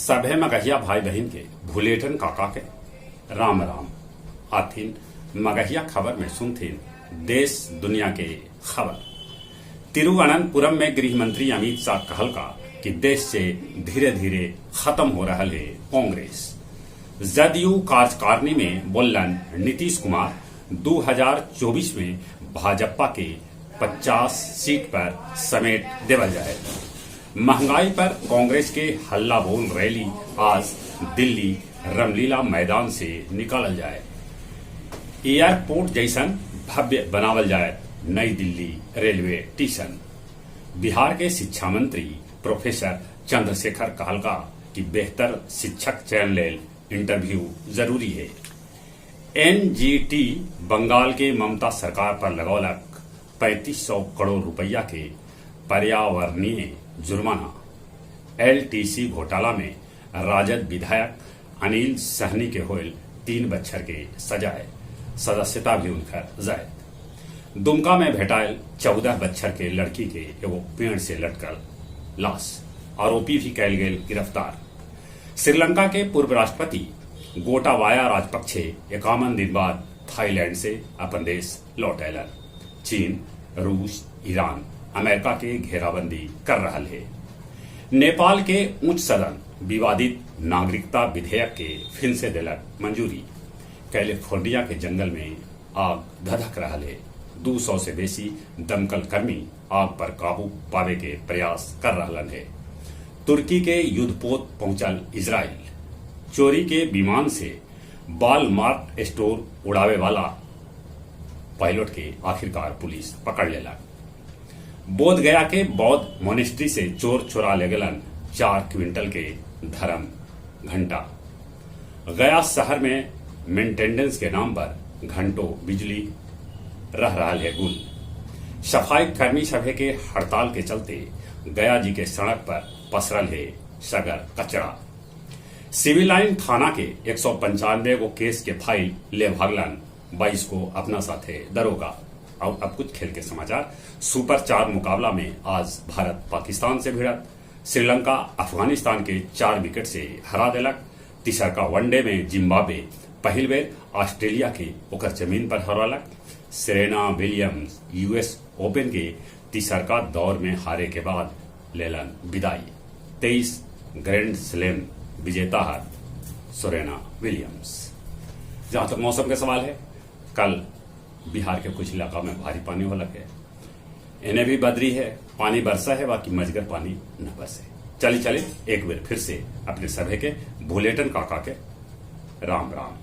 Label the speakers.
Speaker 1: सभे मगहिया भाई बहिन के भुलेटन काका के राम राम। आथिन मगहिया खबर में सुनथिन देश दुनिया के खबर। तिरुवनंतपुरम में गृह मंत्री अमित शाह कहलका कि देश से धीरे धीरे खत्म हो रहल हे कांग्रेस। जदयू कार्यकारिणी में बोललन नीतीश कुमार 2024 में भाजपा के 50 सीट पर समेट देवल जाए। महंगाई पर कांग्रेस के हल्ला बोल रैली आज दिल्ली रामलीला मैदान से निकालल जाए। एयरपोर्ट जैसन भव्य बनावल जाए नई दिल्ली रेलवे स्टेशन। बिहार के शिक्षा मंत्री प्रोफेसर चंद्रशेखर कहलका कि बेहतर शिक्षक चयन लेल इंटरव्यू जरूरी है। एनजीटी बंगाल के ममता सरकार पर लगौलक 3500 करोड़ रुपया के पर्यावरणीय जुर्माना। एलटीसी घोटाला में राजद विधायक अनिल सहनी के होल 3 बच्छर के सजाए, सदस्यता भी उनकर जायद। दुमका में भेटायल 14 बच्छर के लड़की के एगो पेड़ से लटकल लाश, आरोपी भी कैल गेल गिरफ्तार। श्रीलंका के पूर्व राष्ट्रपति गोटाबाया राजपक्षे 51 दिन बाद थाईलैंड से अपन देश लौट अयलन। चीन, रूस, ईरान अमेरिका के घेराबंदी कर रहल है। नेपाल के उच्च सदन विवादित नागरिकता विधेयक के फिर से देलक मंजूरी। कैलिफोर्निया के जंगल में आग धधक रहल है। 200 से बेसी दमकल कर्मी आग पर काबू पावे के प्रयास कर रहलन है। तुर्की के युद्धपोत पहुंचल इजराइल। चोरी के विमान से वालमार्ट स्टोर उड़ावे वाला पायलट के आखिरकार पुलिस पकड़ लेलक। बोध गया के बौद्ध मोनेस्ट्री से चोर चुरा ले गलन 4 क्विंटल के धर्म घंटा। गया शहर में मेंटेनेंस के नाम पर घंटों बिजली रह रहा है गुल। सफाई कर्मी सभे के हड़ताल के चलते गया जी के सड़क पर पसरल है सगर कचरा। सिविल लाइन थाना के 195 गो केस के फाइल ले भागलन 22 को अपना साथे दरोगा। और अब कुछ खेल के समाचार। सुपर 4 मुकाबला में आज भारत पाकिस्तान से भिड़त। श्रीलंका अफगानिस्तान के 4 विकेट से हरा देलक। तीसरका वनडे में जिम्बाब्वे पहिल बेर ऑस्ट्रेलिया के ओकर जमीन पर हरौलक। सेरेना विलियम्स यूएस ओपन के तीसरका दौर में हारे के बाद लेलन विदाई। 23 ग्रैंड स्लैम विजेता है सेरेना विलियम्स। जहां तक मौसम के सवाल है, कल बिहार के कुछ इलाका में भारी पानी हो लगे, इन्हें भी बदरी है, पानी बरसा है, बाकी मजगर पानी न बरसे। चले चले एक बार फिर से अपने सभे के भुलेटन काका के राम राम।